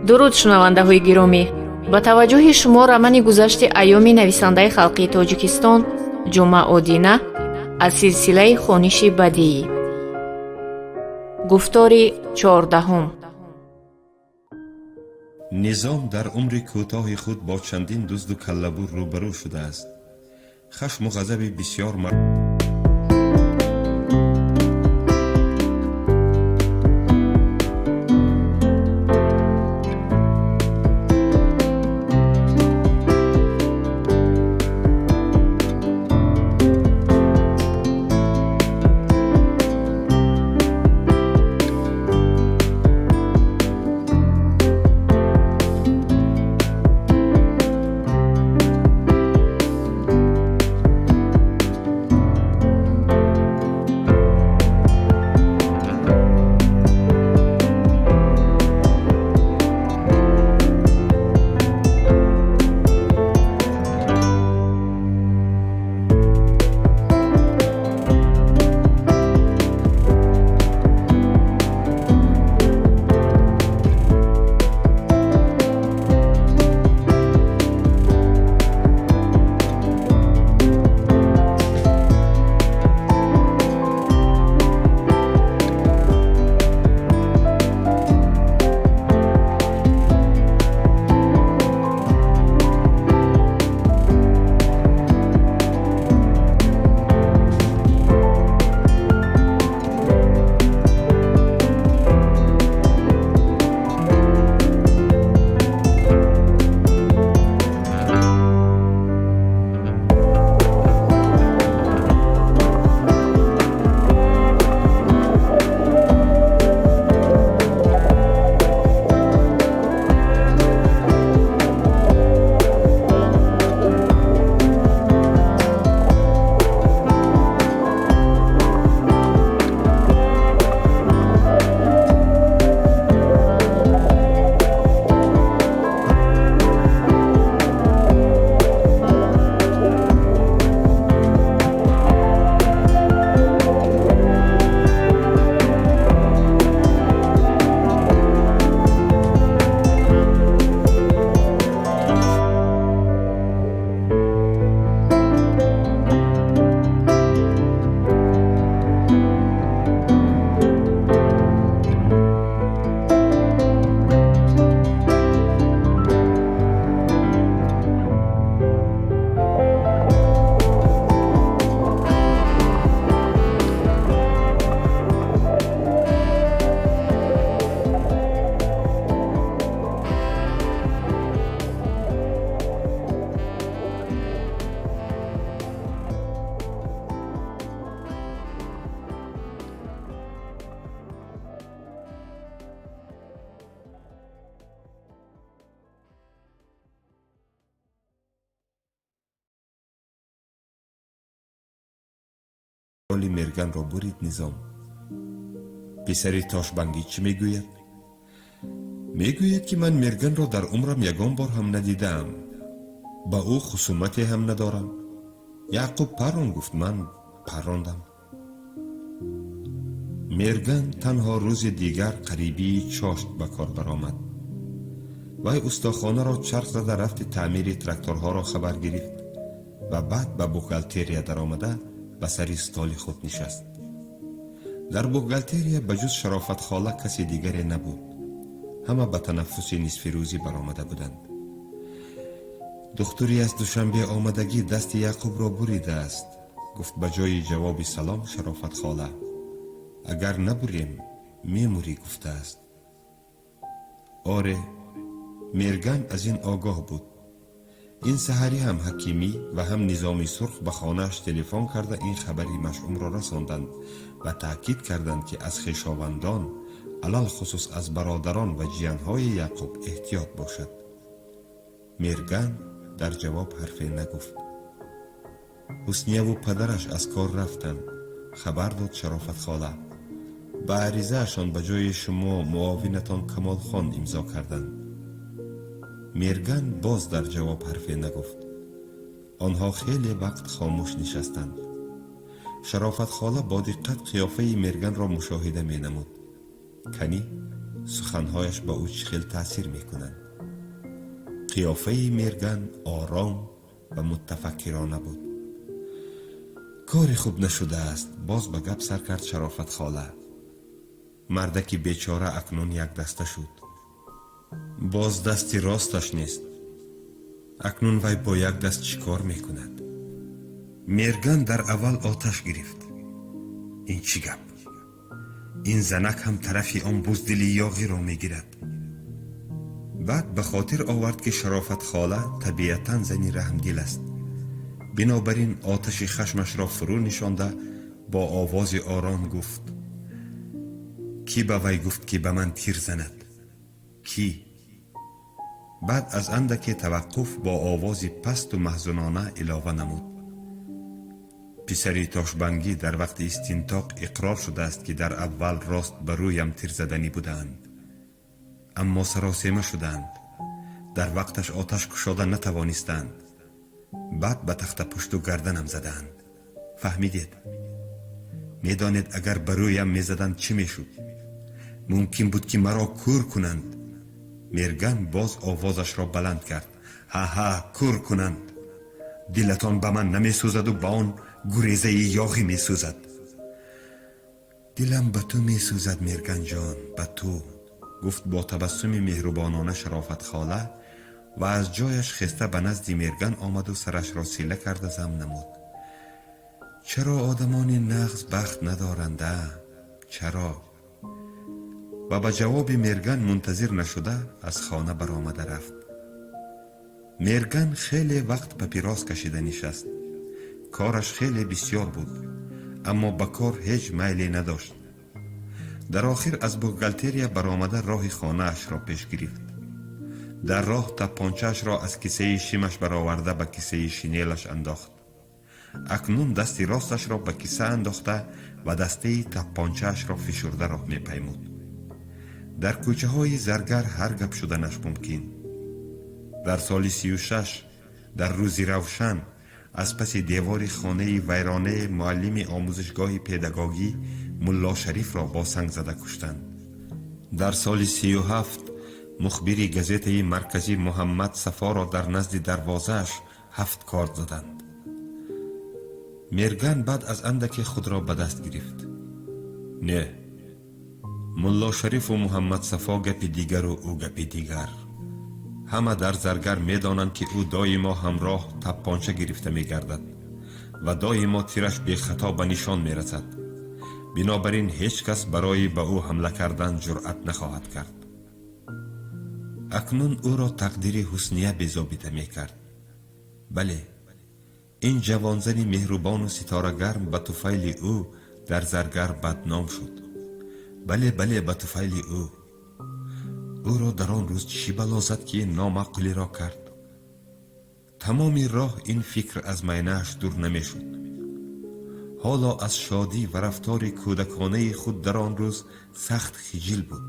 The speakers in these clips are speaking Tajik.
Дуруд, шунавандаҳои гиромӣ! Ба таваҷҷӯҳи шумо романи гузашти айёми нависандаи халқии Тоҷикистон Ҷумъа Одина аз силсилаи хониши бадиӣ. Гуфтори 14-ум. Низом дар умри кӯтоҳи худ бо чандин дузду каллабур рӯбарӯ шудааст. Хашму ғазаби бисьёр Мерганро бурид. Низом, писари Тошбангӣ чӣ мегӯяд? Мегӯяд, ки ман Мерганро дар умрам ягон бор ҳам надидаам, ба ӯ хусумате ҳам надорам. Яъқуб парон гуфт, ман парондам. Мерган танҳо рӯзи дигар қарибии чошт ба кор баромад. Вай устохонаро чарх зада рафти таъмири тракторҳоро хабар гирифт ва баъд ба бухгалтерия даромада ба сари столи худ нишаст. Дар бухгалтерия ба ҷуз Шарофатхола каси дигаре набуд. Ҳама ба танаффуси нисфирӯзӣ баромада буданд. Духтури аз Душанбе омадагӣ дасти Яъқубро буридааст, гуфт ба ҷои ҷавоби салом Шарофатхола. Агар набурем, мемурӣ, гуфтааст. Оре, Мерган аз ин огоҳ буд. Ин саҳарӣ ҳам Ҳакимӣ ва ҳам Низоми Сурх ба хонааш телефон карда ин хабари машъумро расонданд ва таъкид карданд, ки аз хешовандон, алалхусус аз бародарон ва ҷиянҳои Яъқуб эҳтиёт бошад. Мерган дар ҷавоб ҳарфе нагуфт. Ҳуснияву падараш аз кор рафтанд, хабар дод Шарофатхола. Ба аризаашон ба ҷои шумо муовинатон Камолхон имзо карданд. Мерган боз дар ҷавоб ҳарфе нагуфт. Онҳо хеле вақт хомӯш нишастанд. Шарофатхола бо диққат қиёфаи Мерганро мушоҳида менамуд. Канӣ, Суханҳояш ба ӯ чӣ хел таъсир мекунанд. Қиёфаи Мерган ором ва мутафаккирона буд. Кори хуб нашудааст, боз ба гап сар кард Шарофат хола. Мардаки бечора акнун якдаста шуд. Боз дасти росташ нест. Акнун вай бо як даст чӣ кор мекунад? Мерган дар аввал оташ гирифт. Ин чӣ гап? Ин занак ҳам тарафи он буздили ёғиро мегирад. Баъд ба хотир овард, ки Шарофат хола табиатан зани раҳмдил аст. Бинобар ин оташи хашмашро фурӯ нишонда, бо овози ором гуфт: «Кӣ ба вай гуфт, ки ба ман тир занад? Кӣ?» Баъд аз андаке таваққуф бо овози пасту маҳзунона илова намуд: «Писари Тошбангӣ дар вақти истинтоқ иқрор шудааст, ки дар аввал рост ба рӯям тир заданӣ будаанд, аммо саросема шуданд, дар вақташ оташ кушода натавонистанд, баъд ба тахтапушту гарданам задаанд. Фаҳмидед? Медонед, агар ба рӯям мезаданд, чӣ мешуд? Мумкин буд, ки маро кӯр кунанд». Мерган боз овозашро баланд кард: «Ҳа-ҳа, кӯр кунанд! Дилатон ба ман намесӯзаду ба он гурезаи ёғӣ месӯзад». «Дилам ба ту месӯзад, Мерганҷон, ба ту», гуфт бо табассуми меҳрубонона Шарофат хола ва аз ҷояш хеста ба назди Мерган омаду сарашро сила карда зам намуд. «Чаро одамони нағз бахт надоранда? Чаро?» Ва ба ҷавоби Мерган мунтазир нашуда, аз хона баромада рафт. Мерган хеле вақт папирос кашида нишаст. Кораш хеле бисёр буд, аммо ба кор ҳеҷ майле надошт. Дар охир аз бухгалтерия баромада, роҳи хонаашро пеш гирифт. Дар роҳ таппончаашро аз кисаи шимаш бароварда, ба кисаи шинелаш андохт. Акнун дасти росташро ба киса андохта ва дастаи таппончаашро фишурда роҳ мепаймуд. Дар кӯчаҳои Заргар ҳар гап шуданаш мумкин. Дар соли 36, дар рӯзи равшан, аз паси девори хонаи вайронае муаллими омӯзишгоҳи педагогӣ Мулло Шарифро бо санг зада куштанд. Дар соли 37 мухбири газетаи марказӣ Муҳаммад Сафоро дар назди дарвозааш ҳафт корд заданд. Мерган баъд аз андаке худро ба даст гирифт. Не, Мулло Шарифу Муҳаммад Сафо гапи дигару ӯ гапи дигар. Ҳама дар Заргар медонанд, ки ӯ доимо ҳамроҳ таппонча гирифта мегардад ва доимо тираш бехато ба нишон мерасад. Бинобар ин ҳеҷ кас барои ба ӯ ҳамла кардан ҷуръат нахоҳад кард. Акнун ӯро тақдири Ҳусния безобита мекард. Бале, ин ҷавонзани меҳрубону ситорагарм ба туфайли ӯ дар Заргар бадном шуд. Бале, бале, ба туфайли ӯ. Ӯро дар он рӯз чӣ бало зад, ки ин номаъқулиро кард? Тамоми роҳ ин фикр аз майнааш дур намешуд. Ҳоло аз шодӣ ва рафтори кӯдаконаи худ дар он рӯз сахт хиҷил буд.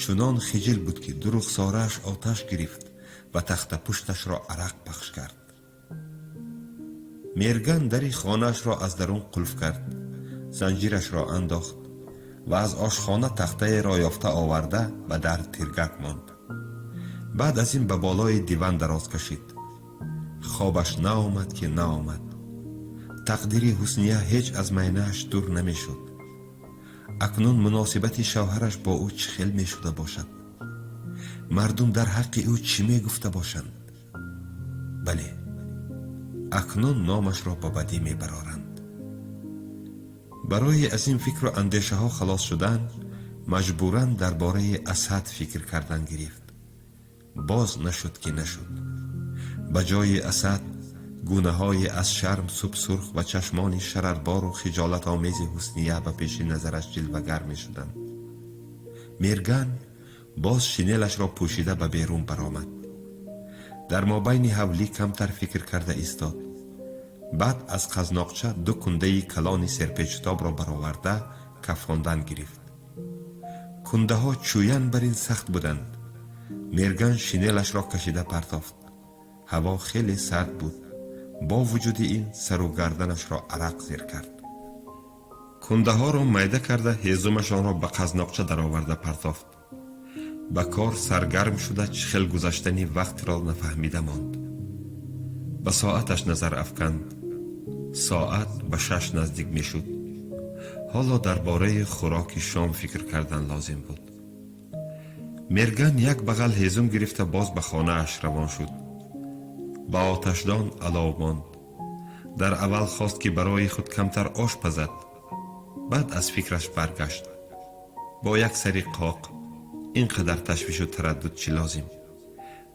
Чунон хиҷил буд, ки ду рухсорааш оташ гирифт ва тахтапушташро арақ пахш кард. Мерган дари хонаашро аз дарун қулф кард, занҷирашро андохт ва аз ошхона тахтаеро ёфта оварда, ба дар тиргак монд. Баъд аз ин ба болои диван дароз кашид. Хобаш наомад ки наомад. Тақдири Ҳусния ҳеҷ аз майнааш дур намешуд. Акнун муносибати шавҳараш бо ӯ чӣ хел мешуда бошад? Мардум дар ҳаққи ӯ чӣ мегуфта бошанд? Бале, акнун номашро ба бадӣ мебароранд. Барои аз ин фикру андешаҳо халос шудан, маҷбуран дар бораи Асад фикр кардан гирифт. Боз нашуд ки нашуд. Ба ҷои Асад гунаҳои аз шарм субсурх ва чашмони шарарбору хиҷолатомези Ҳусния ба пеши назараш ҷилвагар мешуданд. Мерган боз шинелашро пӯшида ба берун баромад. Дар мобайни ҳавлӣ камтар фикр карда истод. Баъд аз қазноқча ду кундаи калони серпечутобро бароварда, кафондан гирифт. Кундаҳо чӯян бар ин сахт буданд. Мерган шинелашро кашида партофт. Ҳаво хеле сард буд. Бо вуҷуди ин сару гарданашро арақ зер кард. Кундаҳоро майда карда, ҳезумашонро ба қазноқча дароварда партофт. Ба кор саргарм шуда, чӣ хел гузаштани вақтро нафаҳмида монд. Ба соаташ назар афканд. Соат ба 6 наздик мешуд. Ҳоло дар бораи хӯроки шом фикр кардан лозим буд. Мерган як бағал ҳезум гирифта, боз ба хонааш равон шуд. Ба оташдон алов монд. Дар аввал хост, ки барои худ камтар ош пазад, баъд аз фикраш баргашт. Бо як сари қоқ ин қадар ташвишу тараддуд чӣ лозим?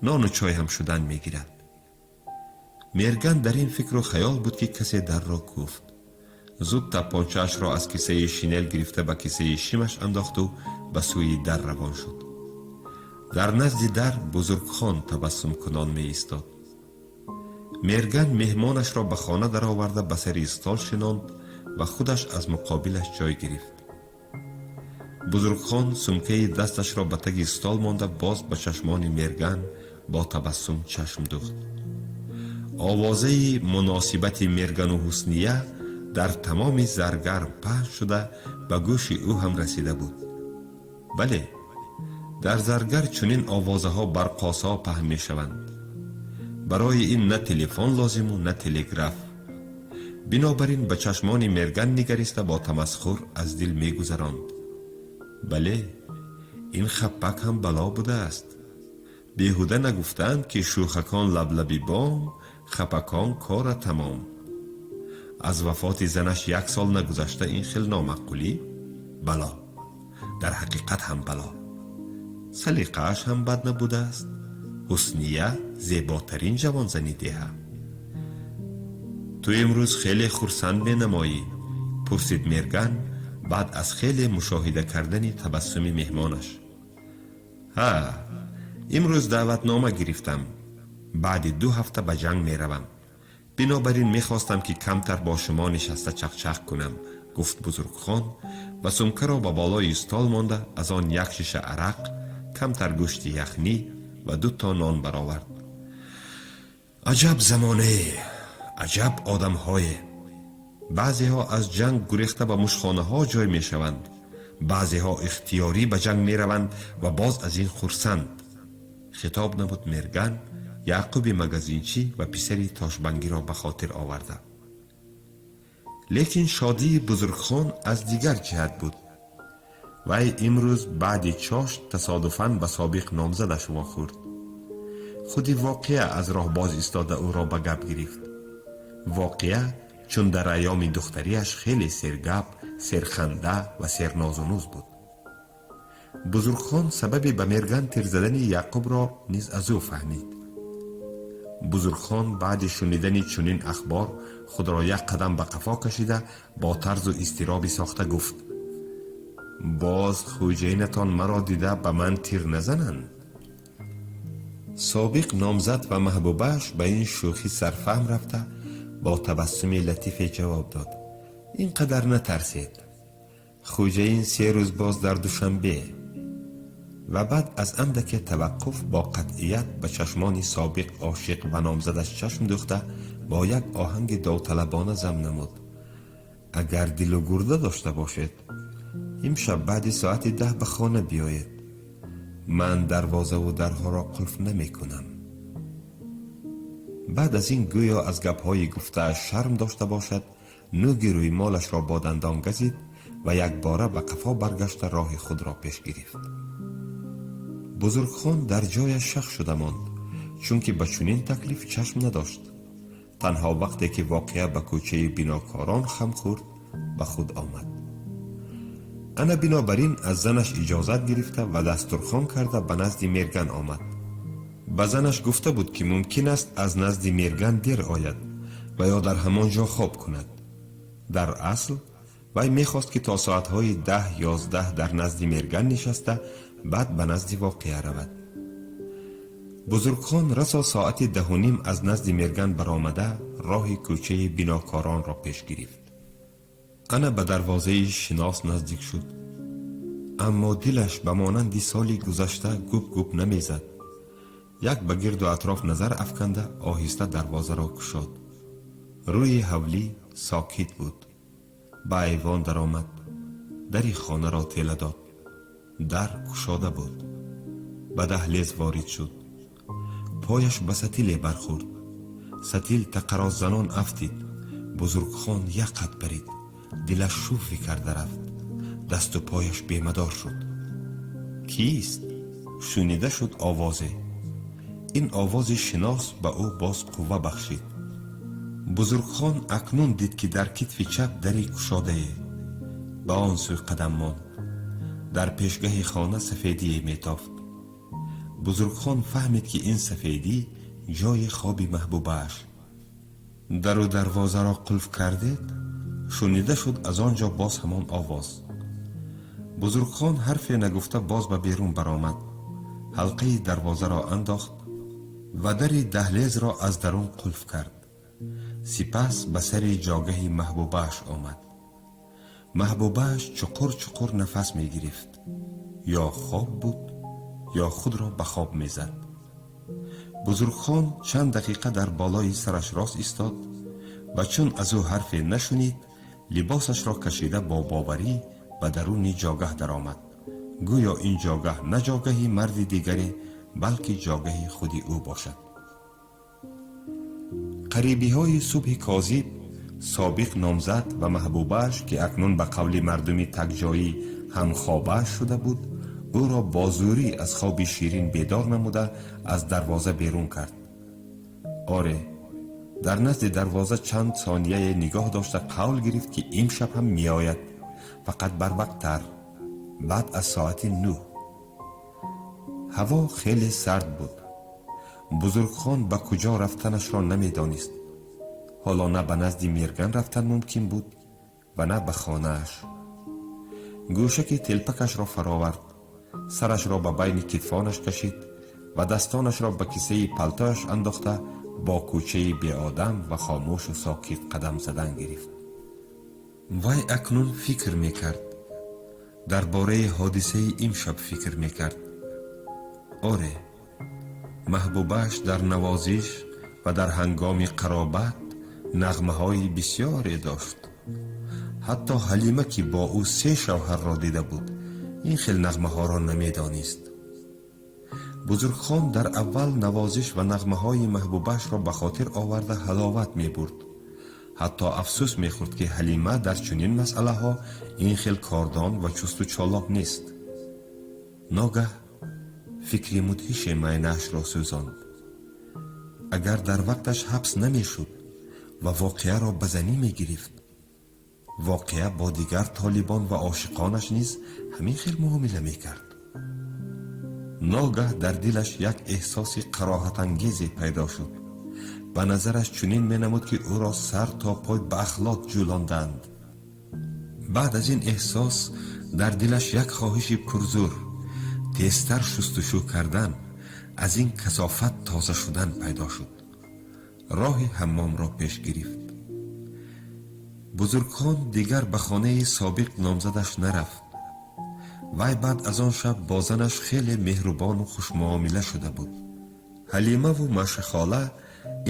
Нону чой ҳам шудан мегирад. Мерган дар ин фикру хаёл буд, ки касе дарро кӯфт. Зуд таппончаашро аз кисаи шинел гирифта, ба кисаи шимаш андохту ба сӯи дар равон шуд. Дар назди дар Бузургхон табассумкунон меистод. Мерган меҳмонашро ба хона дароварда, ба сари стол шинонд ва худаш аз муқобилаш ҷой гирифт. Бузургхон сумкаи дасташро ба таги стол монда, боз ба чашмони Мерган бо табассум чашм духт. Овозаи муносибати Мергану Ҳусния дар тамоми Заргар паҳн шуда, ба гӯши ӯ ҳам расида буд. Бале, дар Заргар чунин овозаҳо барқосо паҳн мешаванд. Барои ин на телефон лозиму на телеграф. Бинобар ин ба чашмони Мерган нигариста, бо тамасхур аз дил мегузаронд: бале, ин хаппак ҳам бало будааст. Беҳуда нагуфтаанд, ки шӯхакон лаблаби бом, хапакон кора тамом. Аз вафоти занаш як сол нагузашта ин хел номаъқулӣ бало, дар ҳақиқат ҳам бало. Салиқааш ҳам бад набудааст. Ҳусния зеботарин ҷавонзани деҳа. Ту имрӯз хеле хурсанд менамоӣ, пурсид Мерган баъд аз хеле мушоҳида кардани табассуми меҳмонаш. Ҳа, имрӯз даъватнома гирифтам. Баъди 2 ҳафта ба ҷанг меравам. Бинобар ин мехостам, ки камтар бо шумо нишаста чақчақ кунам, гуфт Бузургхон ва сумкаро ба болои стол монда, аз он як шиша арақ, камтар гӯшти яхнӣ ва ду то нон баровард. Аҷаб замонае, аҷаб одамҳое! Баъзеҳо аз ҷанг гурехта ба мушхонаҳо ҷой мешаванд, баъзеҳо ихтиёрӣ ба ҷанг мераванд ва боз аз ин хурсанд, хитоб намуд Мерган, Яъқуби магазинчӣ ва писари тошбангиро ба хотир оварда. Лекин шодии Бузургхон аз дигар ҷиҳат буд. Вай имрӯз баъди чошт тасодуфан ба собиқ номзадаш вохӯрд. Худи Воқеа аз роҳ боз истода, ӯро ба гап гирифт. Воқеа чун дар айёми духтариаш хеле сергап, серханда ва сернозунуз буд. Бузургхон сабаби ба Мерган тир задани Яъқубро низ аз ӯ фаҳмид. Бузургхон баъди шунидани чунин ахбор худро як қадам ба қафо кашида, бо тарзу изтироби сохта гуфт: боз хӯҷайнатон маро дида, ба ман тир назананд. Собиқ номзад ва маҳбубааш ба ин шӯхӣ сарфаҳм рафта, бо табассуми латифе ҷавоб дод: ин қадар натарсед, хӯҷаин 3 рӯз боз дар Душанбе. Ва баъд аз андаке таваққуф бо қатъият ба чашмони собиқ ошиқ ва номзадаш чашм дӯхта, бо як оҳанги довталабона зам намуд: агар дилу гурда дошта бошед, имшаб баъди соати 10 ба хона биёед. Ман дарвозаву дарҳоро қулф намекунам. Баъд аз ин, гӯё аз гапҳои гуфтааш шарм дошта бошад, нӯги рӯймолашро бо дандон газид ва якбора ба қафо баргашта, роҳи худро пеш гирифт. Бузургхон дар ҷояш шах шуда монд, чунки ба чунин таклиф чашм надошт. Танҳо вақте ки Воқеа ба кӯчаи Бинокорон хам хӯрд, ба худ омад. Ана бинобар ин аз занаш иҷозат гирифта ва дастурхон карда, ба назди Мерган омад. Ба занаш гуфта буд, ки мумкин аст аз назди Мерган дер ояд ва ё дар ҳамон ҷо хоб кунад. Дар асл вай мехост, ки то соатҳои 10-11 дар назди Мерган нишаста, баъд ба назди Воқеа равад. Бузургхон расо соати 10:30 аз назди Мерган баромада, роҳи кӯчаи Бинокоронро пеш гирифт. Ана ба дарвозаи Шинос наздик шуд, аммо дилаш ба монанди соли гузашта гуп-гуп намезад. Як ба гирду атроф назар афканда, оҳиста дарвозаро кушод. Рӯи ҳавлӣ сокит буд. Ба айвон даромад, дари хонаро тела дод. Дар кушода буд. Ба даҳлез ворид шуд. Пояш ба сатиле бархӯрд. Сатил тақароззанон афтид. Бузургхон як қад парид. Дилаш шуфӣ карда рафт. Дасту пояш бемадор шуд. Кист? Шунида шуд овозе. Ин овози шинос ба ӯ боз қувва бахшид. Бузургхон акнун дид, ки дар китфи чап дари кушодае. Ба он сӯй қадам монд. Дар пешгаҳи хона сафедие метофт. Бузургхон фаҳмид, ки ин сафедӣ ҷои хоби маҳбубааш. Дару дарвозаро қулф кардед? Шунида шуд аз он ҷо боз ҳамон овоз. Бузургхон ҳарфе нагуфта боз ба берун баромад. Ҳалқаи дарвозаро андохт ва дари даҳлезро аз дарун қулф кард. Сипас ба сари ҷогаҳи маҳбубааш омад. Маҳбубааш чуқур чуқур нафас мегирифт. Ё хоб буд, ё худро ба хоб мезад. Бузургхон чанд дақиқа дар болои сараш рост истод ва чун аз ӯ ҳарфе нашунид, либосашро кашида бо боварӣ ба даруни ҷогаҳ даромад, гӯё ин ҷогаҳ на ҷогаҳи марди дигаре, балки ҷогаҳи худи ӯ бошад. Қарибиҳои субҳи козиб собиқ номзад ва маҳбубааш, ки акнун ба қавли мардуми такҷоӣ ҳамхобааш шуда буд, ӯро бо зӯрӣ аз хоби ширин бедор намуда, аз дарвоза берун кард. Оре, дар назди дарвоза чанд сонияе нигоҳ дошта, қавл гирифт, ки имшаб ҳам меояд, фақат барвақттар, баъд аз соати 9. Ҳаво хеле сард буд. Бузургхон ба куҷо рафтанашро намедонист. Ҳоло на ба назди Мерган рафтан мумкин буд ва на ба хонааш. Гӯшаки телпакашро фаровард, сарашро ба байни китфонаш кашид ва дастонашро ба кисаи палтояш андохта, бо кӯчаи беодам ва хомӯшу сокит қадам задан гирифт. Вай акнун фикр мекард. Дар бораи ҳодисаи имшаб фикр мекард. Оре, маҳбубааш дар навозиш ва дар ҳангоми қаробат нағмаҳои бисёре дошт. Ҳатто Ҳалима, ки бо ӯ се шавҳарро дида буд, ин хел нағмаҳоро намедонист. Бузургхон дар аввал навозиш ва нағмаҳои маҳбубаашро ба хотир оварда, ҳаловат мебурд. Ҳатто афсӯс мехӯрд, ки Ҳалима дар чунин масъалаҳо ин хел кордон ва чусту чолок нест. Ногаҳ фикри мудҳише майнаашро сӯзонд. Агар дар вақташ ҳабс намешуд ва воқеаро ба занӣ мегирифт, воқеа бо дигар толибон ва ошиқонаш низ ҳамин хел муомила мекард. Ногаҳ дар дилаш як эҳсоси кароҳатангезе пайдо шуд. Ба назараш чунин менамуд, ки ӯро сар то пой ба ахлот ҷӯлондаанд. Баъд аз ин эҳсос дар дилаш як хоҳиши пурзӯр тезтар шустушӯ кардан, аз ин касофат тоза шудан пайдо шуд. Роҳи ҳаммомро пеш гирифт. Бузургхон дигар ба хонаи собиқ номзадаш нарафт. Вай баъд аз он шаб бо занаш хеле меҳрубону хушмуомила шуда буд. Ҳалимаву Машахола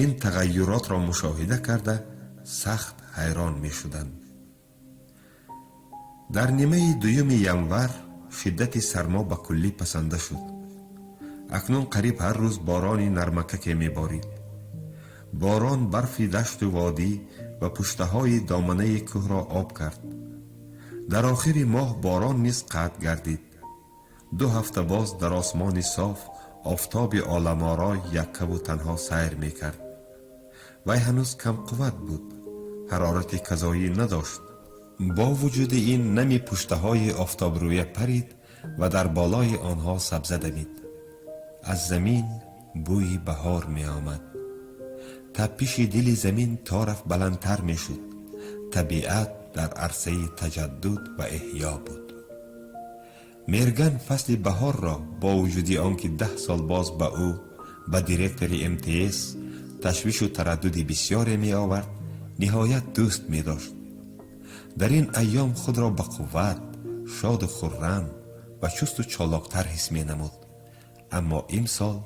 ин тағайюротро мушоҳида карда, сахт ҳайрон мешуданд. Дар нимаи дуюми январ шиддати сармо ба куллӣ пасанда шуд. Акнун қариб ҳар рӯз борони нармакаке меборид. Борон барфи дашту водӣ ва пуштаҳои доманаи кӯҳро об кард. Дар охири моҳ борон низ қатъ гардид. 2 ҳафта боз дар осмони соф офтоби оламорой яккаву танҳо сайр мекард. Вай ҳанӯз камқувват буд, ҳарорати казоӣ надошт. Бо вуҷуди ин нами пуштаҳои офтобрӯя парид ва дар болои онҳо сабза дамид. Аз замин бӯи баҳор меомад. Тапиши дили замин то рафт баландтар мешуд. Табиат дар арсаи таҷаддуд ва эҳё буд. Мерган фасли баҳорро бо вуҷуди он ки 10 сол боз ба ӯ, ба директори МТС, ташвишу тараддуди бисёре меовард, ниҳоят дӯст медошт. Дар ин айём худро ба қувват, шоду хуррам ва чусту чолоктар ҳис менамуд. Аммо имсол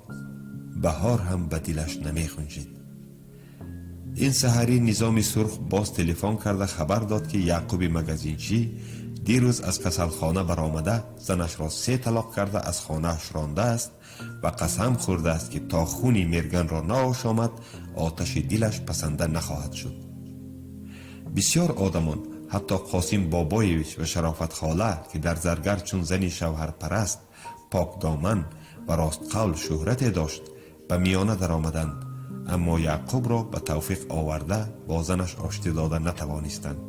баҳор ҳам ба дилаш намехунҷид. Ин саҳарӣ Низоми Сурх боз телефон карда хабар дод, ки Яъқуби магазинчӣ дирӯз аз касалхона баромада, занашро се талоқ карда, аз хонааш рондааст ва қасам хӯрдааст, ки то хуни Мерганро наошомад, оташи дилаш пасанда нахоҳад шуд. Бисёр одамон, ҳатто Қосим Бобоевич ва Шарофатхола, ки дар Заргар чун зани шавҳарпараст, покдоман ва ростқавл шӯҳрате дошт, ба миёна даромаданд, аммо Яъқубро ба тавфиқ оварда, бо занаш оштӣ дода натавонистанд.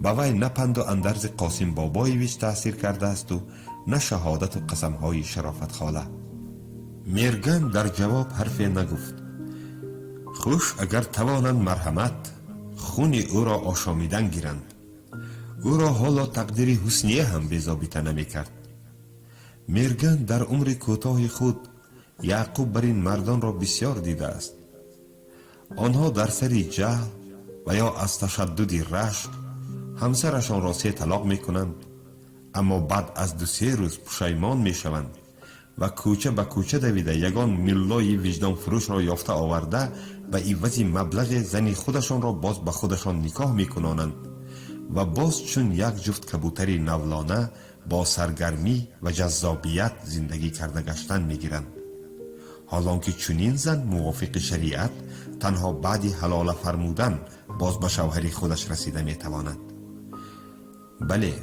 Ба вай на панду андарзи Қосим Бобоевич таъсир кардаасту на шаҳодату қасамҳои Шарофатхола. Мерган дар ҷавоб ҳарфе нагуфт. Хуш, агар тавонанд, марҳамат, хуни ӯро ошомидан гиранд. Ӯро ҳоло тақдири Ҳусния ҳам безобита намекард. Мерган дар умри кӯтоҳи худ Яъқуб бар ин мардонро бисёр дидааст. Онҳо дар сари ҷаҳл ва ё аз ташаддуди рашк ҳамсарашонро се талоқ мекунанд, аммо баъд аз ду-се рӯз пушаймон мешаванд ва кӯча ба кӯча давида, ягон миллои виҷдонфурӯшро ёфта оварда, ба ивази маблағе зани худашонро боз ба худашон никоҳ мекунонанд ва боз чун як ҷуфт кабӯтари навлона бо саргармӣ ва ҷаззобият зиндагӣ карда гаштан мегиранд, ҳолон ки чунин зан мувофиқи шариат танҳо баъди ҳалола фармудан боз ба шавҳари худаш расида метавонад. Бале,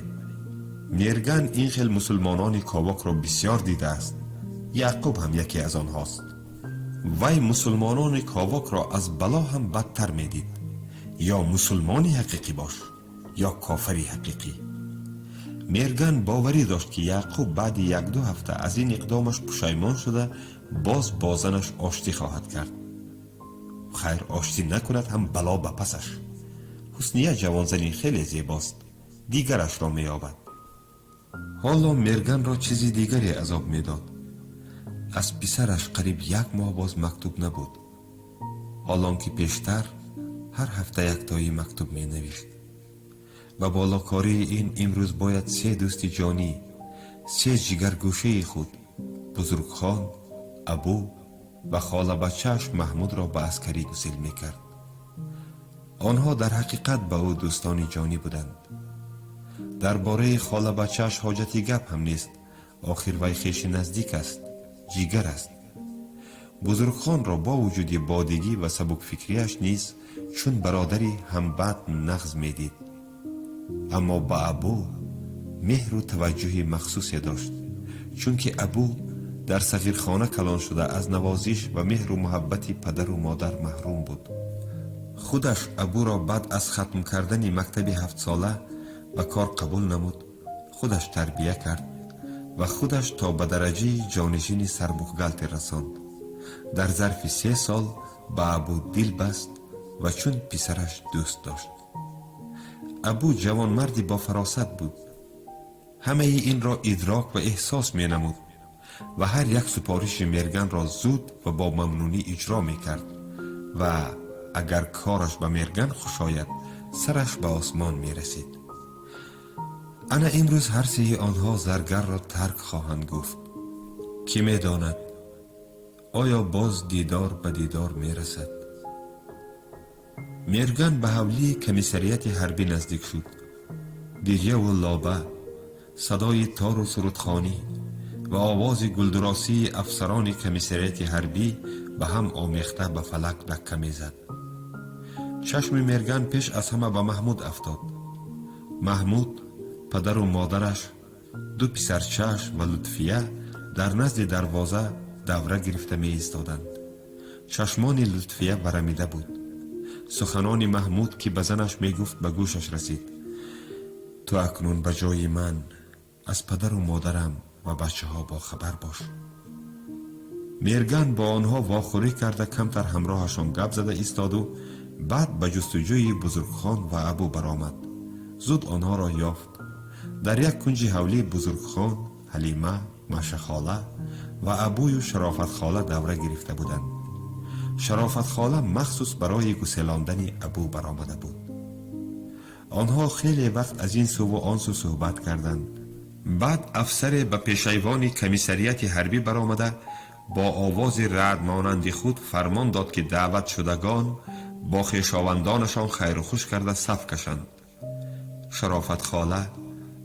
Мерган ин хел мусулмонони ковокро бисёр дидааст. Яъқуб ҳам яке аз онҳост. Вай мусулмонони ковокро аз бало ҳам бадтар медид. Ё мусулмони ҳақиқӣ бош, ё кофари ҳақиқӣ. Мерган боварӣ дошт, ки Яъқуб баъди як-ду ҳафта аз ин иқдомаш пушаймон шуда, боз бо занаш оштӣ хоҳад кард. Хайр, оштӣ накунад ҳам, бало ба пасаш. Ҳусния ҷавонзани хеле зебост, дигарашро меёбад. Ҳоло Мерганро чизи дигаре азоб медод. Аз писараш қариб як моҳ боз мактуб набуд, ҳолон ки пештар ҳар ҳафта яктои мактуб менавишт. Ба болокории ин имрӯз бояд се дӯсти ҷонӣ, се ҷигаргӯшаи худ, Бузургхон, Абу ва холабачааш Маҳмудро ба аскарӣ гусел мекард. Онҳо дар ҳақиқат ба ӯ дӯстони ҷонӣ буданд. Дар бораи холабачааш ҳоҷати гап ҳам нест, охир вай хеши наздик аст, ҷигар аст. Бузургхонро бо вуҷуди бодигӣ ва сабукфикрияш низ чун бародари ҳамбатн нағз медид, аммо ба Абу меҳру таваҷҷӯҳи махсусе дошт, чунки Абу дар сағирхона калон шуда, аз навозиш ва меҳру муҳаббати падару модар маҳрум буд. Худаш Абуро баъд аз хатм кардани мактаби ҳафтсола ба кор қабул намуд, худаш тарбия кард ва худаш то ба дараҷаи ҷонишини сарбухгалтер расонд. Дар зарфи 3 сол ба Абу дил баст ва чун писараш дӯст дошт. Абу ҷавонмарди бофаросат буд, ҳамаи инро идрок ва эҳсос менамуд ва ҳар як супориши Мерганро зуд ва бо мамнунӣ иҷро мекард ва агар кораш ба Мерган хуш ояд, сараш ба осмон мерасид. Ана имрӯз ҳар сеи онҳо Заргарро тарк хоҳанд гуфт. Кӣ медонад, оё боз дидор ба дидор мерасад? Мерган ба ҳавлии комиссарияти ҳарбӣ наздик шуд. Гирьяву лоба, садои тору сурудхонӣ ва овози гулдуросии афсарони комиссарияти ҳарбӣ ба ҳам омехта ба фалак дакка мезад. Чашми Мерган пеш аз ҳама ба Маҳмуд афтод. Маҳмуд, падару модараш, ду писарчааш ва Лутфия дар назди дарвоза давра гирифта меистоданд. Чашмони Лутфия варамида буд. Суханони Маҳмуд, ки ба занаш мегуфт, ба гӯшаш расид: «Ту акнун ба ҷои ман аз падару модарам ва бачаҳо бохабар бош». Мерган бо онҳо вохӯрӣ карда, камтар ҳамроҳашон гап зада истоду баъд ба ҷустуҷӯи Бузургхон ва Абу баромад. Зуд онҳоро ёфт. Дар як кунҷи ҳавлӣ Бузургхон, Ҳалима, Машахола ва Абую Шарофатхола давра гирифта буданд. Шарофатхола махсус барои гуселондани Абу баромада буд. Онҳо хеле вақт аз ин суву он су суҳбат карданд. Баъд афсаре ба пешайвони комиссарияти ҳарбӣ баромада, бо овози раъдмонанди худ фармон дод, ки даъватшудагон Бо хешовандонашон хайру хуш карда саф кашанд. Шарофатхола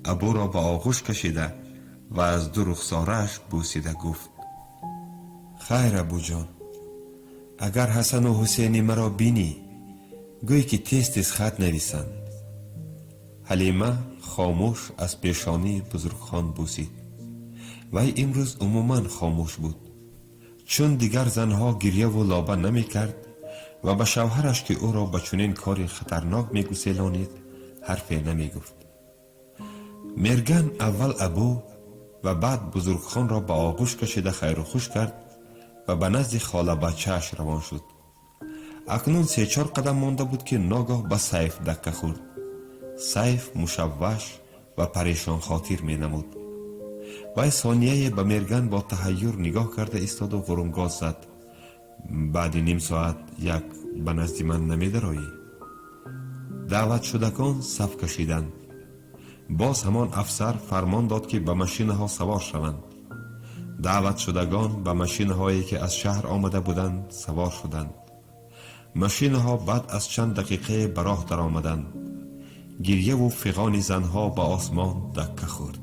Абуро ба оғӯш кашида ва аз ду рухсорааш бӯсида гуфт: «Хайр, Абуҷон, агар Ҳасану Ҳусейни маро бинӣ, гӯй ки тез тез хат нависанд». Ҳалима хомӯш аз пешонии Бузургхон бӯсид. Вай имрӯз умуман хомӯш буд, чун дигар занҳо гирьяву лоба намекард ва ба шавҳараш, ки ӯро ба чунин кори хатарнок мегуселонид, ҳарфе намегуфт. Мерган аввал Абу ва баъд Бузургхонро ба оғӯш кашида хайру хуш кард ва ба назди холабачааш равон шуд. Акнун се-чор қадам монда буд, ки ногоҳ ба Сайф дакка хӯрд. Сайф мушавваш ва парешонхотир менамуд. Вай сонияе ба Мерган бо таҳайюр нигоҳ карда истоду ғурунгоз зад: «Баъди ним соат як ба назди ман намедароӣ?» Даъватшудагон саф кашиданд. Боз ҳамон афсар фармон дод, ки ба машинаҳо савор шаванд. Даъватшудагон ба машинаҳое, ки аз шаҳр омада буданд, савор шуданд. Машинаҳо баъд аз чанд дақиқае ба роҳ даромаданд. Гирьяву фиғони занҳо ба осмон дакка хӯрд.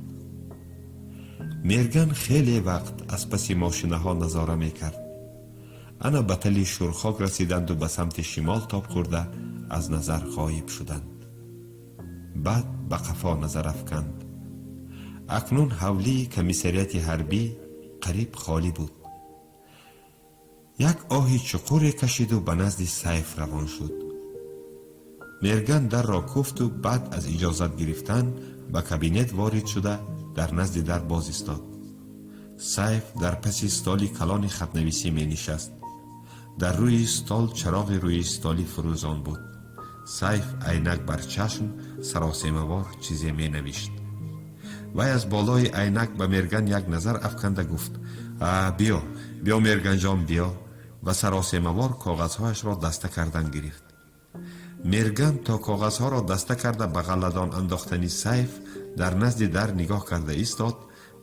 Мерган хеле вақт аз паси мошинаҳо назора мекард. Ана ба тали Шӯрхок расиданду ба самти шимол тоб хӯрда аз назар ғоиб шуданд. Баъд ба қафо назар афканд. Акнун ҳавлии комиссариати ҳарбӣ қариб холӣ буд. Як оҳи чуқуре кашиду ба назди Сайф равон шуд. Мерган дарро куфту баъд аз иҷозат гирифтан ба кабинет ворид шуда, дар назди дар боз истод. Сайф дар паси столи калони хатнависӣ менишаст. Дар рӯи стол чароғи рӯи столӣ фурӯзон буд. Сайф айнак бар чашм саросемавор чизе менавишт. Вай аз болои айнак ба Мерган як назар афканда гуфт: «Биё, биё, Мерганҷон, биё», ва саросемавор коғазҳояшро даста кардан гирифт. Мерган то коғазҳоро даста карда ба ғалладон андохтани Сайф дар назди дар нигоҳ карда истод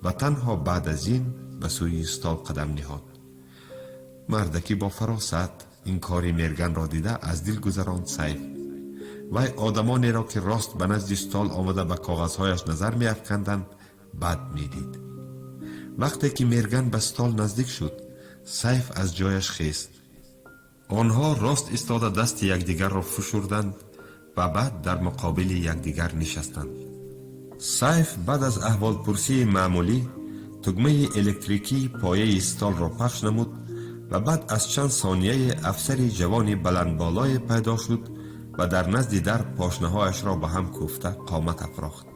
ва танҳо баъд аз ин ба сӯи стол қадам ниҳод. Мардакӣ бо фаросат, ин кори Мерганро дида, аз дил гузаронд Сайф. Вай одамонеро, ки рост ба назди стол омада ба коғазҳояш назар меафканданд, бад медид. Вақте ки Мерган ба стол наздик шуд, Сайф аз ҷояш хест. Онҳо рост истода дасти якдигарро фушурданд ва баъд дар муқобили якдигар нишастанд. Сайф баъд аз аҳволпурсии маъмулӣ тугмаи электрикии пояи столро пахш намуд ва баъд аз чанд сонияе афсари ҷавони баландболое пайдо шуд ва дар назди дар пошнаҳояшро ба ҳам кӯфта қомат афрохт.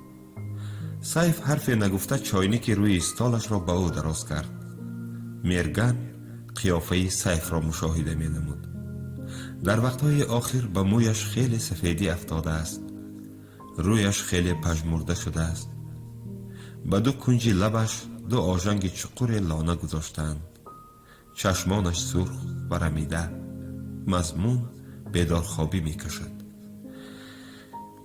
Сайф ҳарфе нагуфта чойники рӯи столашро ба ӯ дароз кард. Мерган қиёфаи Сайфро мушоҳида менамуд. Дар вақтҳои охир ба мӯяш хеле сафедӣ афтодааст, рӯяш хеле пажмурда шудааст, ба ду кунҷи лабаш ду ожанги чуқуре лона гузоштаанд, чашмонаш сурх ва рамида, мазмун бедорхобӣ мекашад.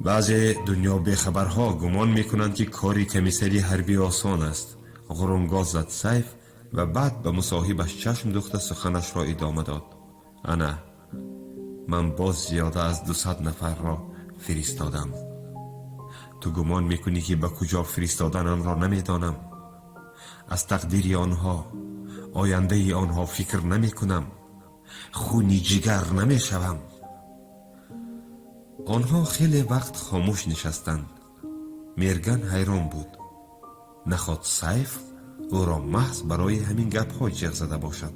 «Баъзе дунё бехабарҳо гумон мекунанд, ки кори комиссари ҳарбӣ осон аст», ғурунгоз зад Сайф ва баъд ба мусоҳибаш чашм духта суханашро идома дод: «Ана ман боз зиёда аз 200 нафарро фиристодам. Ту гумон мекунӣ, ки ба куҷо фиристоданамро намедонам, аз тақдири онҳо, ояндаи онҳо фикр намекунам, хуни ҷигар намешавам?» Онҳо хеле вақт хомӯш нишастанд. Мерган ҳайрон буд: наход Сайф ӯро маҳз барои ҳамин гапҳо ҷиғ зада бошад?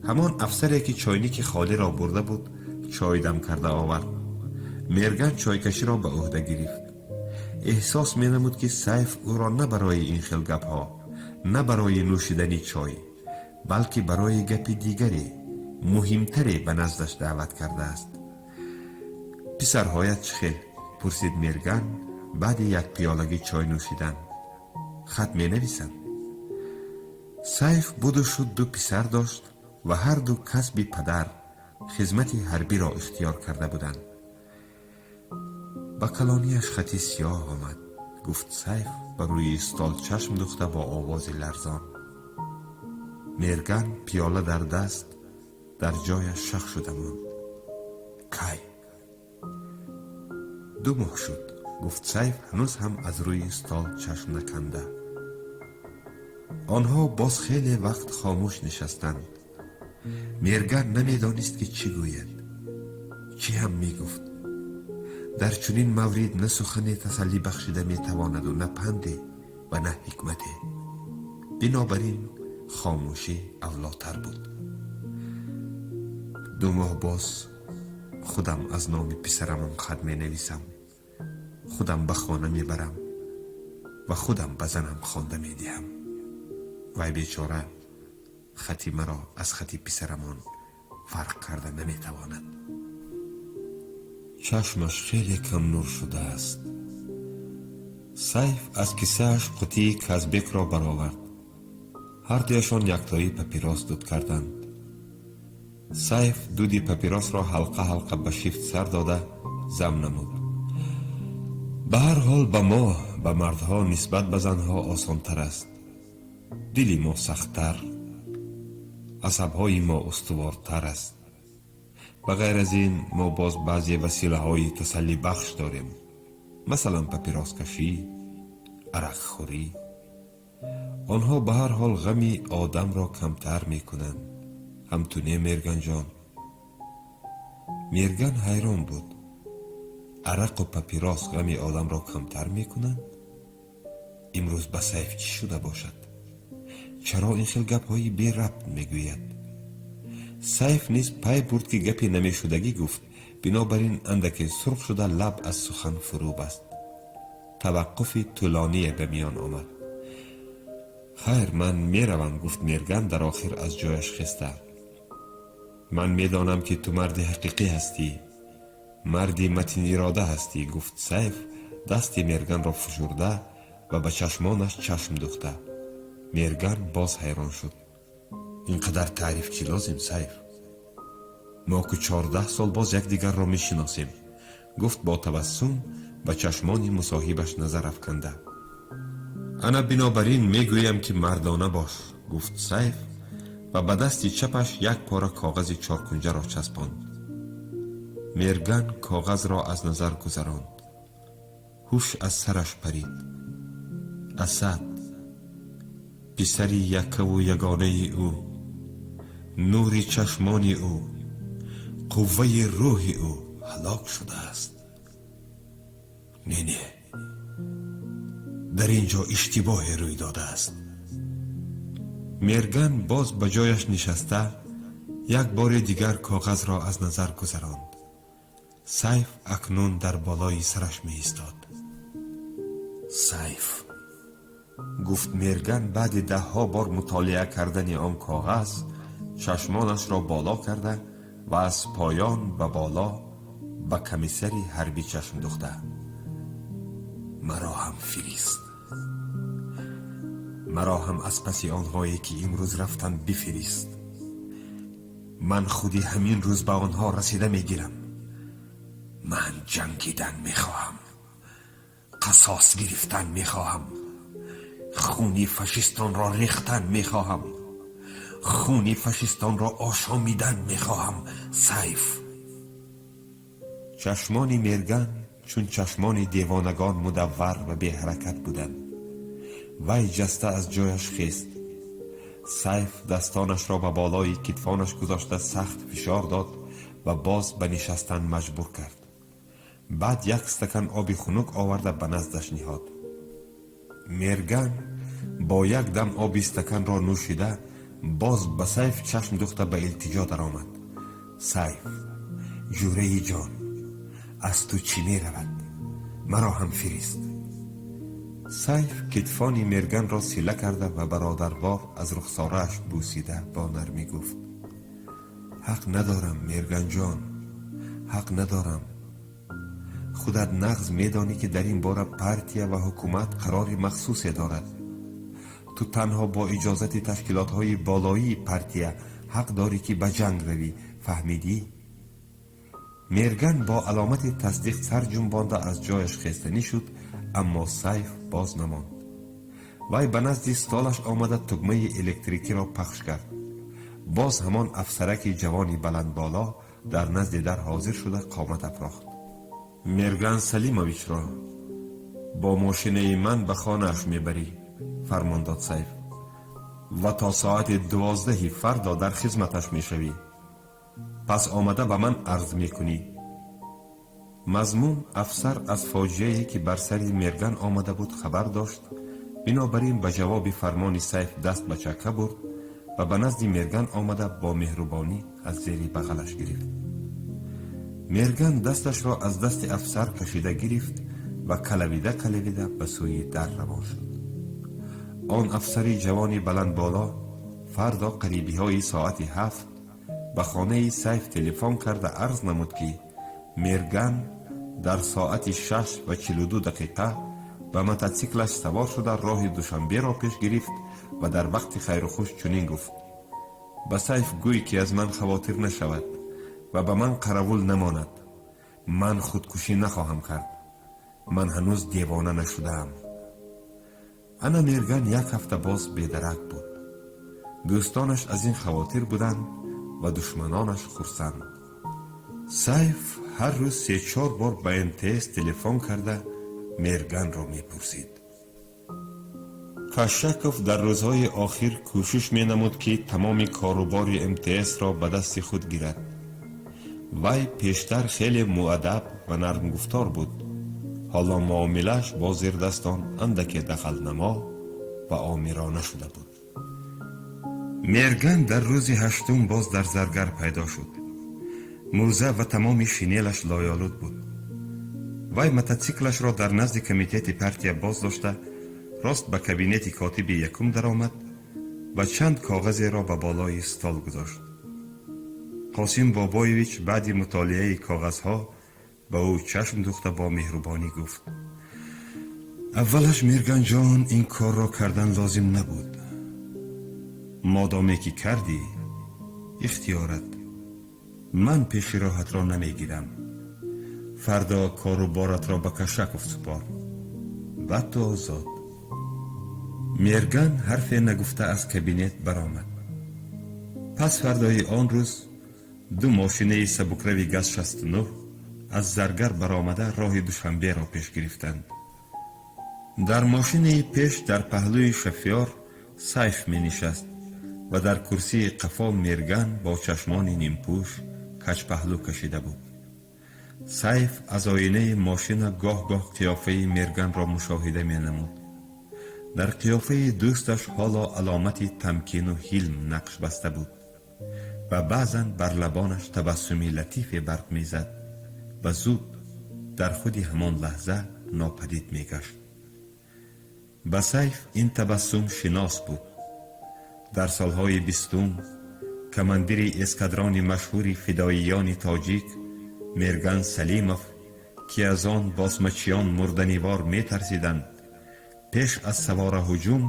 Ҳамон афсаре, ки чойники холиро бурда буд, чой дам карда овард. Мерган чойкаширо ба ӯҳда гирифт. Эҳсос менамуд, ки Сайф ӯро на барои ин хел гапҳо, на барои нӯшидани чой, балки барои гапи дигаре, муҳимтаре ба наздаш даъват кардааст. «Писарҳоят чӣ хел?» пурсид Мерган баъди як пиёлаги чой нӯшидан. «Хат менависанд?» Сайф буду шуд ду писар дошт ва ҳарду касби падар, хизмати ҳарбиро ихтиёр карда буданд. «Ба калонияш хати сиёҳ омад», гуфт Сайф ба рӯи стол чашм духта бо овози ларзон. Мерган пиёла дар даст дар ҷояш шах шуда монд. Кай? 2 моҳ шуд, гуфт Сайф, ҳанӯз ҳам аз рӯи стол чашм наканда. Онҳо боз хеле вақт хомӯш нишастанд. Мерган намедонист, ки чӣ гӯяд. Чӣ ҳам мегуфт? Дар чунин маврид на сухане тасаллӣ бахшида метавонаду, на панде ва на ҳикмате. Бинобар ин хомӯшӣ авлотар буд. 2 моҳ боз худам аз номи писарамон хат менависам, худам ба хона мебарам ва худам ба занам хонда медиҳам. Вай бечора хати маро аз хати писарамон фарқ карда наметавонад. Чашмаш хеле камнур шудааст. Сайф аз кисааш қутии Казбекро баровард. Ҳардуяшон яктоӣ папирос дуд карданд. Сайф дуди папиросро ҳалқа ҳалқа ба шифт сар дода зам намуд. Ба ҳар ҳол, ба мо, ба мардҳо, нисбат ба занҳо осонтар аст. Дили мо сахттар, асабҳои мо устувортар аст. Ба ғайр аз ин, мо боз баъзе василаҳои тасаллибахш дорем, масалан, папироскашӣ, арақхӯрӣ. Онҳо ба ҳар ҳол ғами одамро камтар мекунанд. Ҳам ту не, Мерганҷон? Мерган ҳайрон буд. Арақу папирос ғами одамро камтар мекунанд? Имрӯз ба Сайф чӣ шуда бошад? Чаро ин хел гапҳои берабт мегӯяд? Сайф низ пай бурд, ки гапе намешудагӣ гуфт. Бинобар ин андаке сурх шуда, лаб аз сухан фурӯ баст. Таваққуфи тӯлоние ба миён омад. Хайр, ман меравам, гуфт Мерган дар охир аз ҷояш хеста. Ман медонам, ки ту марди ҳақиқӣ ҳастӣ, марди матинирода ҳастӣ, гуфт Сайф, дасти Мерганро фушурда ва ба чашмонаш чашм духта. Мерган боз ҳайрон шуд. Ин қадар таъриф чӣ лозим, Сайф? Мо ку 14 сол боз якдигарро мешиносем, гуфт бо табассум ба чашмони мусоҳибаш назар афканда. Ана бинобар ин мегӯям, ки мардона бош, гуфт Сайф ва ба дасти чапаш як пора коғази чоркунҷаро часпонд. Мерган коғазро аз назар гузаронд. Ҳуш аз сараш парид. Асад, писари яккаву ягонаи ӯ, нури чашмони ӯ, қувваи рӯҳи ӯ ҳалок шудааст. Не, не, дар ин ҷо иштибоҳе рӯй додааст. Мерган боз ба ҷояш нишаста, як бори дигар коғазро аз назар гузаронд. Сайф акнун дар болои сараш меистод. Сайф, гуфт Мерган баъди даҳҳо бор мутолиа кардани он коғаз, чашмонашро боло карда ва аз поён ба боло ба комиссари ҳарбӣ чашм духта, маро ҳам фирист. Маро ҳам аз паси онҳое, ки имрӯз рафтанд, бифирист. Ман худи ҳамин рӯз ба онҳо расида мегирам. Ман ҷангидан мехоҳам, қасос гирифтан мехоҳам, хуни фашистонро рехтан мехоҳам, хуни фашистонро ошомидан мехоҳам. Сайф, чашмони Мерган чун чашмони девонагон мудаввар ва беҳаракат буданд. Вай ҷаста аз ҷояш хест. Сайф дастонашро ба болои китфонаш гузошта, сахт фишор дод ва боз ба нишастан маҷбур кард. Баъд як стакан оби хунук оварда, ба наздаш ниҳод. Мерган бо як дам оби стаканро нӯшида, боз ба Сайф чашм духта, ба илтиҷо даромад. Сайф, ҷураи ҷон, аз ту чӣ меравад? Маро ҳам фирист. Сайф китфони Мерганро сила карда ва бародарвор аз рухсорааш бӯсида, бо нармӣ гуфт: Ҳақ надорам, Мерганҷон, ҳақ надорам. Худат нағз медонӣ, ки дар ин бора партия ва ҳукумат қарори махсусе дорад. Ту танҳо бо иҷозати ташкилотҳои болоии партия ҳақ дорӣ, ки ба ҷанг равӣ. Фаҳмидӣ? Мерган бо аломати тасдиқ сар ҷунбонда, аз ҷояш хестанӣ шуд, аммо Сайф боз намонд. Вай ба назди столаш омада, тугмаи электрикиро пахш кард. Боз ҳамон афсараки ҷавони баландболо Дар назди дар ҳозир шуда, қомат афрохт. «Мерган Салимовичро бо мошинаи ман ба хонааш мебарӣ», фармон дод Сайф, «ва то соати 12-и фардо дар хизматаш мешавӣ. Пас омада ба ман арз мекунӣ». Мазмум афсар аз фоҷиае, ки бар сари Мерган омада буд, хабар дошт. Бинобар ин ба ҷавоби фармони Сайф даст ба чака бурд ва ба назди Мерган омада, бо меҳрубонӣ аз зери бағалаш гирифт. Мерган дасташро аз дасти афсар кашида гирифт ва калавида калавида ба сӯи дар равон шуд. Он афсари ҷавони баландболо фардо қарибиҳои соати 7 ба хонаи Сайф телефон карда, арз намуд, ки Мерган дар соати 6:42 ба мототсиклаш савор шуда, роҳи Душанберо пеш гирифт ва дар вақти хайрухуш чунин гуфт: «Ба Сайф гӯй, ки аз ман хавотир нашавад ва ба ман қаравул намонад. Ман худкушӣ нахоҳам кард. Ман ҳанӯз девона нашудаам». Ана Мерган як ҳафта боз бедарак буд. Дӯстонаш аз ин хавотир буданд ва душманонаш хурсанд. Сайф ҳар рӯз се-чор бор ба МТС телефон карда, Мерганро мепурсид. Кашаков дар рӯзҳои охир кӯшиш менамуд, ки тамоми корубори МТСро ба дасти худ гирад. Вай пештар хеле муаддаб ва нармгуфтор буд. Ҳоло муомилааш бо зердастон андаке дағалнамо ва омирона шуда буд. Мерган дар рӯзи ҳаштум боз дар Заргар пайдо шуд. Мӯза ва тамоми шинелаш лоёлуд буд. Вай мототсиклашро дар назди комитети партия боз дошта, рост ба кабинети котиби якум даромад ва чанд коғазеро ба болои стол гузошт. Қосим Бобоевич баъди мутолиаи коғазҳо ба ӯ чашм духта, бо меҳрубонӣ гуфт: «Аввалаш, Мирганҷон, ин корро кардан лозим набуд. Модоме ки кардӣ, ихтиёрат. Ман пеши роҳатро намегирам. Фардо кору боратро ба Кашаков супор ва ту озод». Мерган ҳарфе нагуфта аз кабинет баромад. Пас фардои он рӯз ду мошинаи сабукрави ГАЗ-69 аз Заргар баромада, роҳи Душанберо пеш гирифтанд. Дар мошинаи пеш дар паҳлӯи шофёр Сайф менишаст ва дар курсии қафо Мерган бо чашмони нимпӯш каҷпаҳлӯ кашида буд. Сайф аз оинаи мошина гоҳ-гоҳ қиёфаи Мерганро мушоҳида менамуд. Дар қиёфаи дӯсташ ҳоло аломати тамкину ҳилм нақш баста буд ва баъзан бар лабонаш табассуми латифе барқ мезад ва зуд дар худи ҳамон лаҳза нопадид мегашт. Ба Сайф ин табассум шинос буд. Дар солҳои бистум командири эскадрони машҳури фидоиёни тоҷик Мерган Салимов, ки аз он босмачиён мурданивор метарсиданд, пеш аз савора ҳуҷум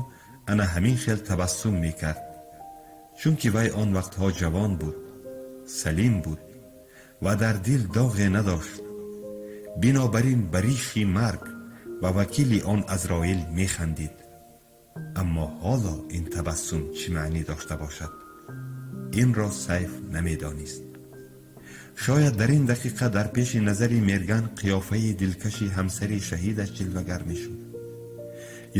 ана ҳамин хел табассум мекард, чунки вай он вақтҳо ҷавон буд, салим буд ва дар дил доғе надошт. Бинобар ин ба риши марг ва вакили он Азроил механдид. Аммо ҳоло ин табассум чӣ маънӣ дошта бошад, инро Сайф намедонист. Шояд дар ин дақиқа дар пеши назари Мерган қиёфаи дилкаши ҳамсари шаҳидаш ҷилвагар мешуд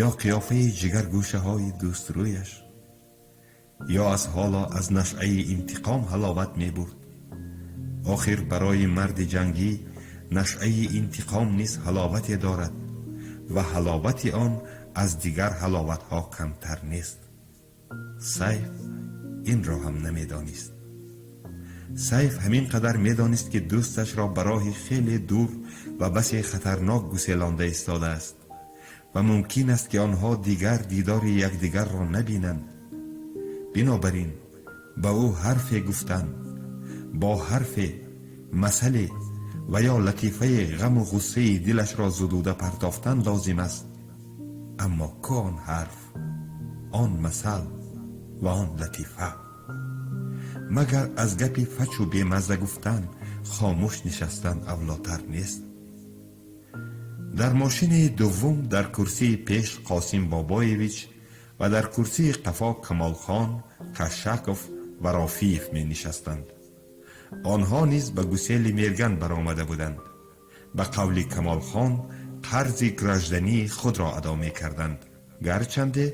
ё қиёфаи ҷигаргӯшаҳои дӯстрӯяш, ё аз ҳоло аз нашъаи интиқом ҳаловат мебурд. Охир барои марди ҷангӣ нашъаи интиқом низ ҳаловате дорад ва ҳаловати он аз дигар ҳаловатҳо камтар нест. Сайф инро ҳам намедонист. Сайф ҳамин қадар медонист, ки дӯсташро ба роҳи хеле дур ва басе хатарнок гуселонда истодааст ва мумкин аст, ки онҳо дигар дидори якдигарро набинанд. Бинобар ин ба ӯ ҳарфе гуфтан, бо ҳарфе, масъале ва ё латифаи ғаму ғуссаи дилашро зудуда партофтан лозим аст. Аммо ку он ҳарф, он масал ва он латифа? Магар аз гапи фачу бемазза гуфтан хомӯш нишастан авлотар нест? Дар мошини дуввум дар курсии пеш Қосим Бобоевич ва дар курсии қафо Камолхон, Кашаков ва Рофиев менишастанд. Онҳо низ ба гусели Мерган баромада буданд. Ба қавли Камолхон, қарзи граждании худро адо мекарданд, гарчанде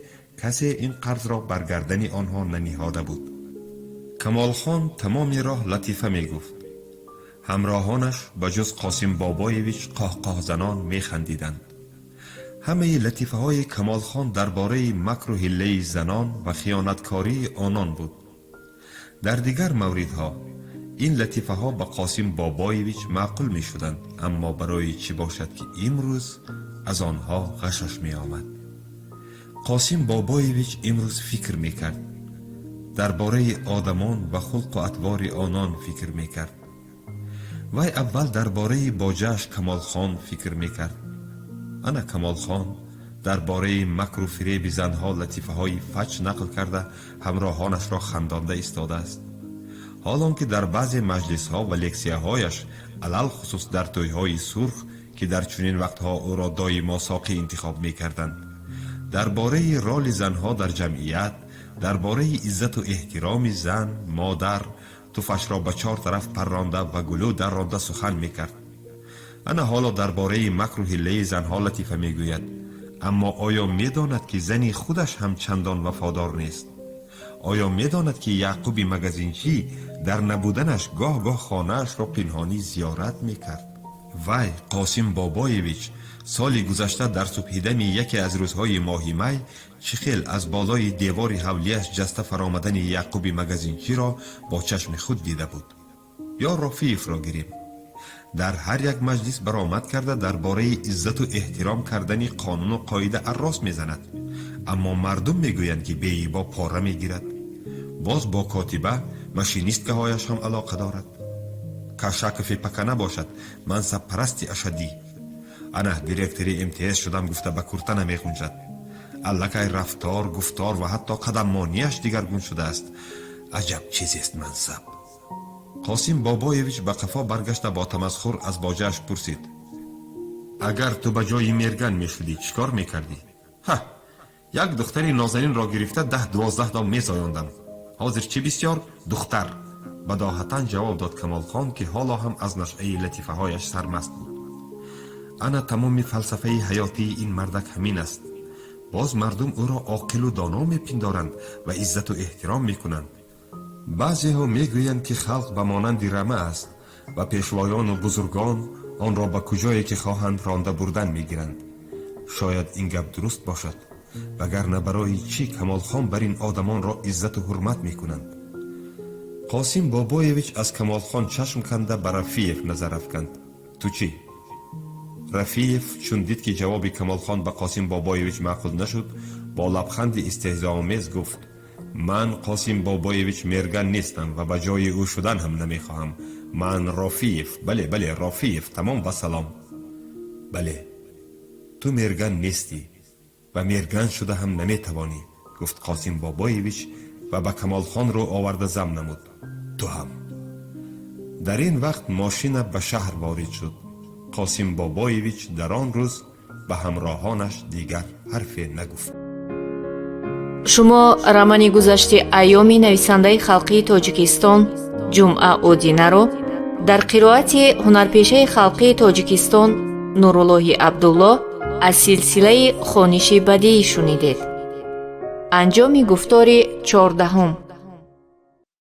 касе ин қарзро бар гардани онҳо наниҳода буд. Камолхон тамоми роҳ латифа мегуфт. Ҳамроҳонаш ба ҷуз Қосим Бобоевич қоҳқоҳзанон механдиданд. Ҳамаи латифаҳои Камолхон дар бораи макру ҳиллаи занон ва хиёнаткории онон буд. Дар дигар мавридҳо ин латифаҳо ба Қосим Бобоевич маъқул мешуданд, аммо барои чӣ бошад, ки имрӯз аз онҳо ғашаш меомад. Қосим Бобоевич имрӯз фикр мекард, дар бораи одамон ва хулқу атвори онон фикр мекард. Вай аввал дар бораи боҷааш Камолхон фикр мекард. Ана Камолхон дар бораи макру фиреби занҳо латифаҳои фаҷ нақл карда, ҳамроҳонашро хандонда истодааст, ҳолон ки дар баъзе маҷлисҳо ва лексияҳояш, алалхусус дар тӯйҳои сурх, ки дар чунин вақтҳо ӯро доимо соқӣ интихоб мекарданд, дар бораи роли занҳо дар ҷамъият, дар бораи иззату эҳтироми зан, модар, туфашро ба чор тараф парронда ва гулӯ дарронда сухан мекард. Ана ҳоло дар бораи макру ҳиллаи занҳо латифа мегӯяд, аммо оё медонад, ки зани худаш ҳам чандон вафодор нест? Оё медонад, ки Яъқуби магазинчӣ дар набуданаш гоҳ-гоҳ хонаашро пинҳонӣ зиёрат мекард? Вай, Қосим Бобоевич, соли гузашта дар субҳидами яке аз рӯзҳои моҳи май чӣ хел аз болои девори ҳавлияш ҷаста фаромадани Яъқуби магазинчиро бо чашми худ дида буд. Ё Рофиевро гирем. Дар ҳар як маҷлис баромад карда, дар бораи иззату эҳтиром кардани қонуну қоида аррос мезанад, аммо мардум мегӯянд, ки беибо пора мегирад. Боз бо котиба, машинисткаҳояш ҳам алоқа дорад. Кашакови пакана бошад, мансабпарасти ашаддӣ. Ана директори МТС шудам гуфта, ба курта намеғунҷад. Аллакай рафтор, гуфтор ва ҳатто қадаммонияш дигаргун шудааст. Аҷаб чизест мансаб! Қосим Бобоевич ба қафо баргашта, бо тамасхур аз боҷааш пурсид: «Агар ту ба ҷои Мерган мешудӣ, чӣ кор мекардӣ?» «Ҳа, як духтари нозанинро гирифта, 10-12 дом мезоёндам. Ҳозир чӣ бисёр духтар», бадоҳатан ҷавоб дод Камолхон, ки ҳоло ҳам аз нашъаи латифаҳояш сармаст буд. Ана тамоми фалсафаи ҳаётии ин мардак ҳамин аст. Боз мардум ӯро оқилу доно мепиндоранд ва иззату эҳтиром мекунанд. Баъзеҳо мегӯянд, ки халқ ба монанди рама аст ва пешвоёну бузургон онро ба куҷое ки хоҳанд ронда бурдан мегиранд. Шояд ин гап дуруст бошад, вагарна барои чӣ Камолхон бар ин одамонро иззату ҳурмат мекунанд? Қосим Бобоевич аз Камолхон чашм канда, ба Рафиев назар афканд: «Ту чӣ?» Рафиев чун дид, ки ҷавоби Камолхон ба Қосим Бобоевич маъқул нашуд, бо лабханди истеҳзоомез гуфт: «Ман Қосим Бобоевич Мерган нестам ва ба ҷои ӯ шудан ҳам намехоҳам. Ман Рофиев, бале, бале, Рофиев, тамом ва салом». «Бале, ту Мерган нестӣ ва Мерган шуда ҳам наметавонӣ», гуфт Қосим Бобоевич ва ба Камолхон рӯ оварда зам намуд: «Ту ҳам». Дар ин вақт мошина ба шаҳр ворид шуд. Қосим Бобоевич дар он рӯз ба ҳамроҳонаш дигар ҳарфе нагуфт. Шумо романи гузашти айёми нависандаи халқии Тоҷикистон Ҷумъа Одинаро дар қироати ҳунарпешаи халқии Тоҷикистон Нуруллоҳи Абдуллоҳ аз силсилаи хониши бадиӣ шунидед. Анҷоми гуфтори 14-ум.